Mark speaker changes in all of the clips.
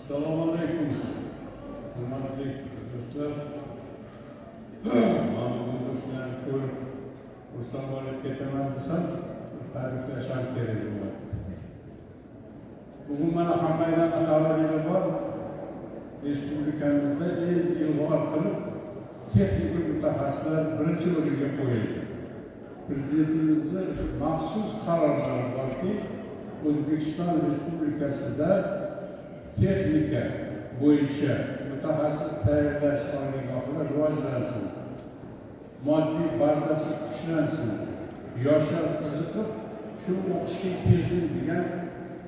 Speaker 1: Assalomu alaykum, hurmatli do'stlar. Man bugun sizlarni ko'rib xursand bo'lib ketaman desam, ta'riflash ham kerak bo'ladi. Bugun mana hammanglarni xabaringlar bor. Respublikamizda eng ilg'or qilib texnika mutaxassislar birinchi o'ringa qo'yildi. Prezidentimizni maxsus qarorlari borki, O'zbekiston Respublikasida texnika bo'yicha mutaxassis tayyorlash oliygohlar rivojlansin, moddiy bazasi kuchlansin, yoshlar qiziqib shu o'qishga kelsin degan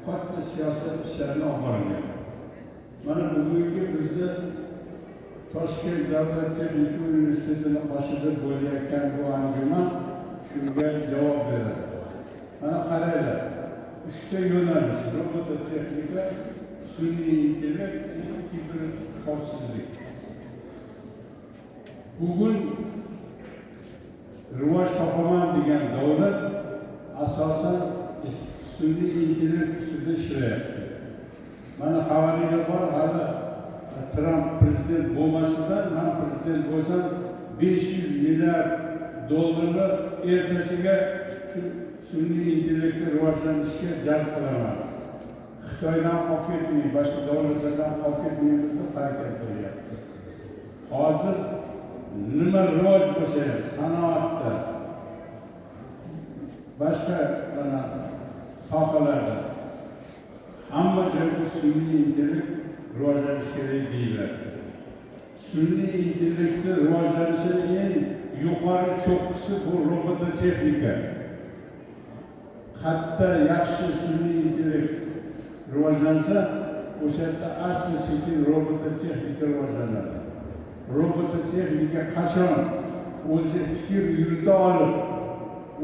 Speaker 1: katta siyosat ishlarini olib borilgan. Mana bugungi bizni Toshkent davlat texnika universitetini qoshida bo'layotgan bu anjuman shunga javob beradi. Mana qaranglar, uchta yo'nalish: robototexnika, sun'iy intellekt, kiber xavfsizlik. Bugun rivoj topaman degan davlat asosan sun'iy intellekt ustida ishlayapti. Mana xabaringlar bor, hali Tramp prezident bo'lmasidan, man prezident bo'lsam 500 milliard dollarni ertasiga shu sun'iy intellektni rivojlanishga jalb qilaman. Xitoydan qolib ketmay, boshqa davlatlardan qolib ketmaymiz deb harakat qilyapti. Hozir nima rivoj bo'lsa ham sanoatda, boshqa mana sohalarda hamma joyda sun'iy intellekt rivojlanishi kerak deyiladi. Sun'iy intellektni rivojlanishini eng yuqori cho'qqisi bu robototexnika. Qayerda yaxshi sun'iy intellekt rivojlansa, o'sha yerda asta sekin robototexnika rivojlanadi. Robototexnika qachon o'zi fikr yurita olib,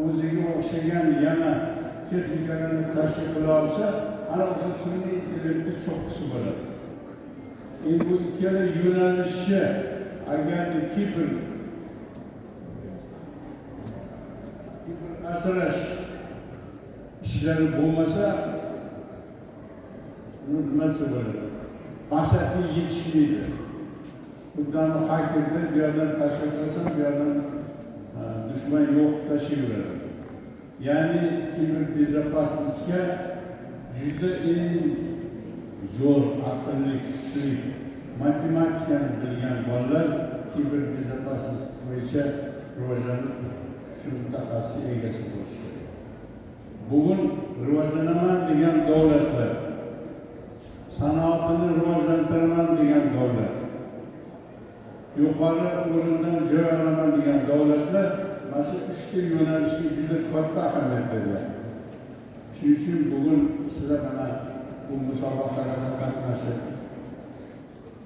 Speaker 1: o'ziga o'xshagan yana texnikalarni tashkil qila olsa, ana o'sha sun'iy intellektni cho'qqisi bo'ladi. Endi bu ikkala yo'nalishi agar kiber asrash ishlari bo'lmasa, nimasi bo'ladi? Maqsadga yetishmaydi. Xuddi xakerda bu yerdan tashkil qilsam, bu yerdan dushman yo'q tashlayveradi. Ya'ni kiberbezopasностьga juda eng zo'r, aqlli, kuchli matematikani bilgan bolalar kiberbezopasность bo'yicha rivojlanib, shu mutaxassis egasi bo'lishi kerak. Bugun rivojlanaman degan davlatlar, sanoatini rivojlantiraman degan davlat, yuqori o'rindan joy olaman degan davlatlar mana shu uchta yo'nalishga juda katta ahamiyat beryapti. Shuning uchun bugun sizlar mana bu musobaqalarda qatnashib,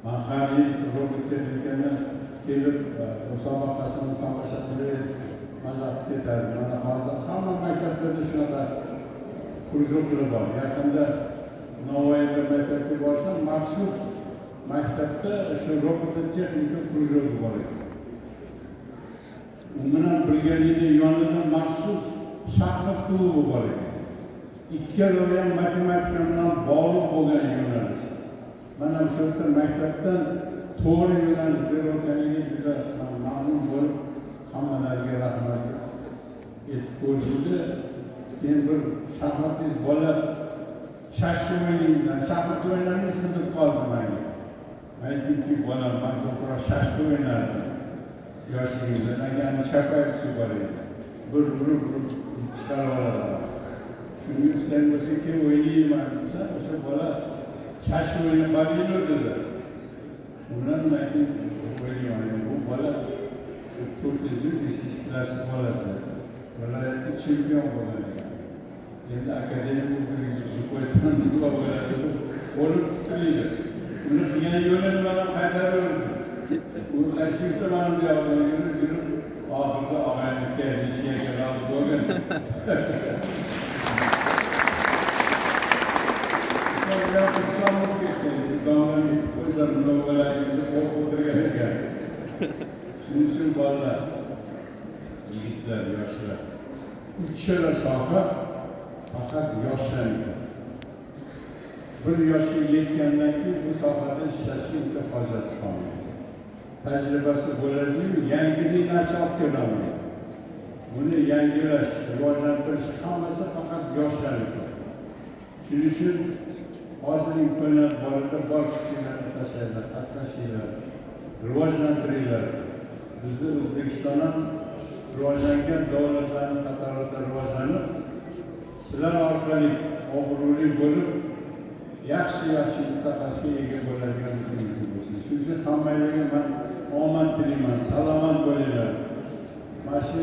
Speaker 1: man har yil robototexnikani kelib musobaqasini tomosha qilib, maza qilib ketardim. Mana hozir hamma maktablarda shunaqa krujoklar bor. Yaqinda Navoiyda maktabga borsam, maxsus maktabda shu robototexnika krujoki bor ekan. U bilan birgalikda yonida maxsus shaxmat klubi bor ekan. Ikkalovi ham matematika bilan bog'liq bo'lgan yo'nalish. Mana o'sha yerda maktabdan to'g'ri yo'nalish berayotganiga juda mamnun bo'lib, hammalariga rahmat aytib qo'yildi. Keyin bir shaxmatingiz bola shashka o'ynayman, shaxmat o'ynamaysizmi deb qoldi menga. Men aytdimki, bolam, man ko'proq shashka o'ynardim yoshligimda. Menga chapaychi bor edi. Bir urib urib chiqarib oladi. Shunga ustang bo'lsa keyin o'ynayman desa, o'sha bola shashka o'ynab boringlar dedi. Undan men o'ylayman, bu bola 4-5 klass bolasi. Viloyatda chempion bo'lgan ekan. Endi akademik kirgizib qo'ysam nima bo'ladi deb qo'lim titraydi. Uni qilgan yo'lini mana qaytaraverdi. U qaysi yursa mana bu yoqdan yurib yurib oxirida og'ayni nesiyaga rozi bo'lgan. Qo'ysam nima bo'ladi deb qo'rqib o'tirgan ekan. Shuning uchun bolalar, yigitlar, yoshlar, uchala soha faqat yoshlarniki. Bir yoshga yetgandan keyin bu sohada ishlashga uncha hojat qolmaydi. Tajribasi bo'ladiyu, yangilik narsa olib kelolmaydi. Buni yangilash, rivojlantirish hammasi faqat yoshlarniki. Shuning uchun hozir imkoniyat borida bor kuchinglarni tashlanglar, qatnashinglar, rivojlantiringlar. Bizni O'zbekiston ham rivojlangan davlatlarning qatorida rivojlanib, sizlar orqali obro'li bo'lib, yaxshi yaxshi mutaxassisga ega bo'ladigan mumkin bo'lsin. Shuning uchun hammanglarga man omad tilayman, salomat bo'linglar. Mana shu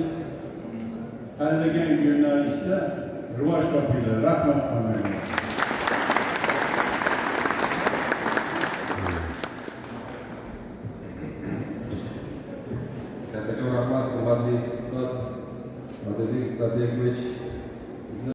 Speaker 1: tanlagan yo'nalishda rivoj topinglar. Rahmat hammanglarga.